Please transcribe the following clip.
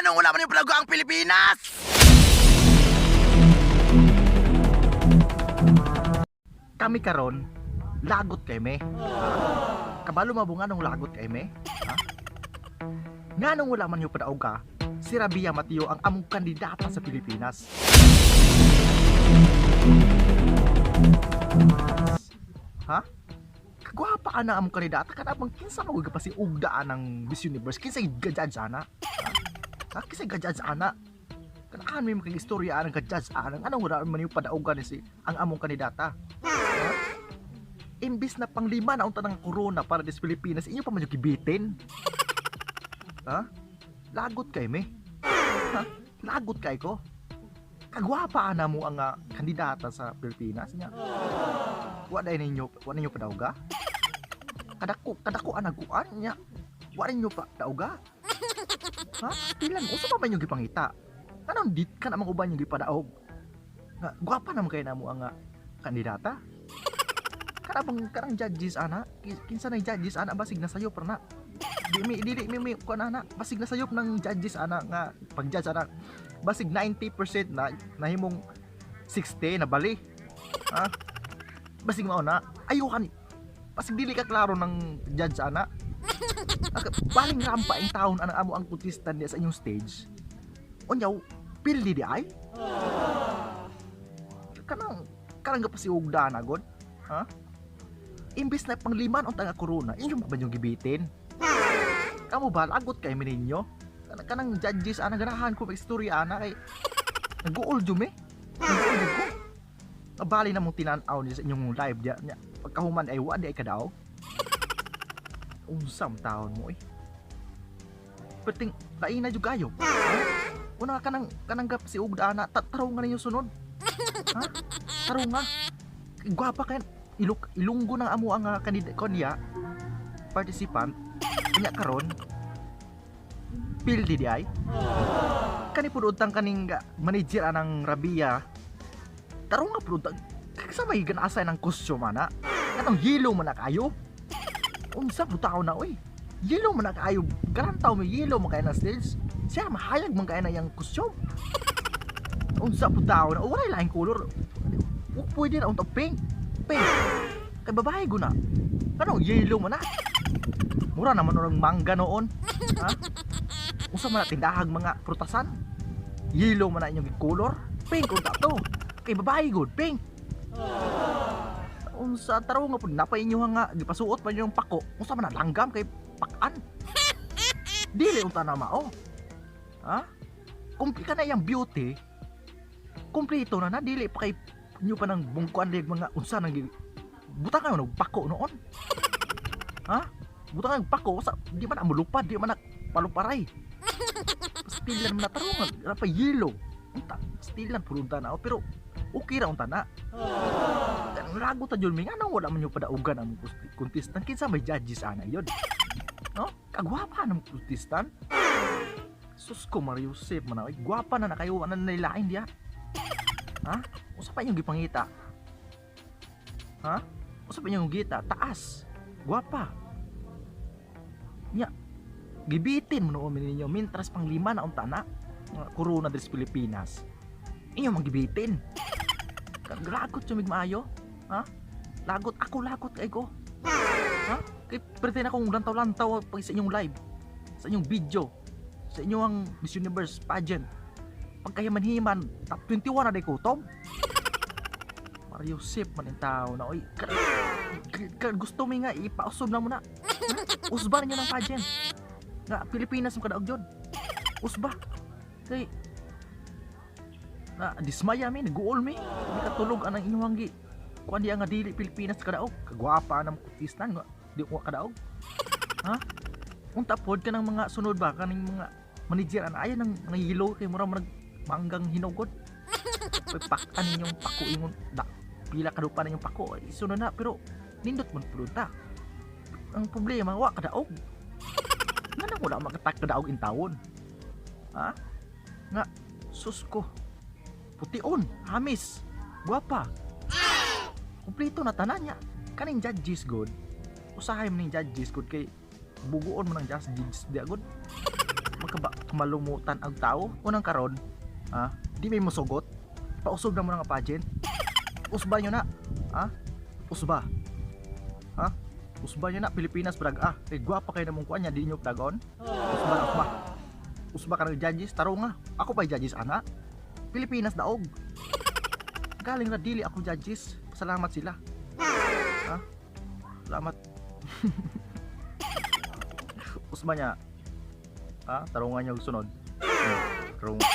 Nganong wala man yung palago ang Pilipinas? Kami karon lagot kay me. Kabalo mabunga nung lagot kay me. Ha? Nganong wala man yung padaog ka, si Rabia Mateo ang among kandidata sa Pilipinas. Ha? Kagwapa ka na among kandidata kada bang kinsa man pa si ugdaan ng Miss Universe, kinsa ga-judge ana? Ha? Ha? Kinsa ga-judge ana? Kanaan may mga istorya anang ga-judge ana, anong wala man yung padaugan ni si ang among kandidata? Ha? Imbis na panglima na unta ng corona para des Pilipinas, inyo pa man yung gibitin. Ha? Lagot kay me. Ha? Lagot kay ko. Kagwapa ana mo ang kandidata sa Pilipinas niya. Wa dai ninyo, wa ninyo padauga? Kadako, kadako anaguan niya. Wa ninyo pa dauga? Ha? Pilan usa pa man yung gipangita? Anong dit ka namang uban yung gipadaog? Nga gwapa naman kay namo ang kandidata. Kana bang karang judges ana? Kinsa na judges ana, basig na sayop ra na. Di mi dili mi mi kuan ana, basig na sayop ng judges ana nga pag judge ana basig 90% na nahimong 60 na bali. Ha? Basig mao na ayuhan, basig dili ka klaro ng judge ana. Baling rampa ang taon ana amo ang contestant niya sa inyong stage. Unyaw pildi di ay kanang kanang ga pa si ugda na god. Ha? Imbis na pangliman unta nga corona, inyo ba yung gibitin? Kamo ba lagot kay mininyo? Kanang judges ana, ganahan ko istorya ana kay nag-uol jud me. Nag-uol jud ko. Abali na mong tinan-aw niya sa inyong live diya niya. Pagkahuman ay wa di ay kadaog. Unsam taon mo eh. Perting lain na jud kayo. Ha? Una kanang kanang gap si ugda ana, tarong nga ninyo sunod. Ha? Tarong nga. Gwapa kay ilok ilunggo ng amo ang kanida konya participant nya karon pildi di ay kani pud utang kaning manager anang Rabia, tarong nga pud utang sa may ganasay ng costume ana, kanang yellow man na kayo. Unsa pud taon na oy, yellow man na kayo, garantaw may yellow man kayo na stage siya, mahayag man kayo na yang costume. Unsa pud taon na, wala laing color? Pwede na unta pink, pink kay babae guna. Kanang yellow man na, mura naman orang mangga noon. Ha, unsa man na tindahag mga prutasan, yellow man na inyong color? Pink unta to kay babae gud, pink. Unsa taraw nga pud napay inyo nga gipasuot pa inyong pako? Unsa man na, langgam kay pakan? Dili unta na mao. Ha, kumpli ka na yang beauty, kumpleto na na, dili pa kay inyo pa ng bungkuan lig mga unsa nang butang kayo nagpako noon. Ha, butang kayo pako sa di man na mulupad, di man na paluparay. Stilan man na tarong nga pa yellow unta, stilan pud unta na oh, pero okay ra unta na. Kanang lago ta jud mi, ngano wala man yung padaugan ang contestant? Kinsa may judges ana yun, no? Kagwapa ng contestant. Sus ko Mario Joseph man, ay gwapa na na kayo, ana nailain diya. Ha, usa pa inyong gipangita? Ha, usa pa inyong gita taas, gwapa nya, gibitin mo noon ninyo mintras pang lima na unta na mga corona diri sa Pilipinas, inyo mang gibitin. Lagot sumig maayo. Ha, lagot ako, lagot kay ko. Ha, kay pretend akong lantaw-lantaw pag sa inyong live, sa inyong video, sa inyong Miss Universe pageant, pagkahiman-himan top 21 na day ko Tom Mario Sip man ang tao na oy. Gusto mi nga ipausob na mo na. Ha? Usba ninyo ng pageant nga Pilipinas mo kadaog jud, usba kay na dismaya mi, nag-uol mi, di katulog anang inyong gi kuan diya nga dili Pilipinas kadaog, kagwapa na contestant nga di ko kadaog. Ha, unta pod kanang mga sunod ba, kaning mga manager ana, ayan ang mga yellow kay mura man manggang hinugod. Pagpakan ninyong pako ingon da pila ka pa ninyong pako ay sunod na, pero nindot man pud ta. Ang problema wa kadaog. Nga wala makatak kadaog in tawon. Ha, nga sus ko, pution, hamis, gwapa, kumpleto na tanan niya. Kaning judges good, usahay man ning judges good kay buguon man ang judges di good. Magkaba malumutan ang tao. Unang karon, ha? Di may musugot. Pausob na mo na nga pageant. Usba nyo na. Ha? Usba. Ha? Usba nyo na Pilipinas brag ah. Kay gwapa kay namong kuan nya, di nyo dagon. Usba na, usba. Usba ka ng judges, tarong nga. Ako pa judges ana. Pilipinas daog. Galing ra dili ako judges. Salamat sila. Ha? Salamat. Usba niya. Ha? Tarungan niya og sunod. Tarungan.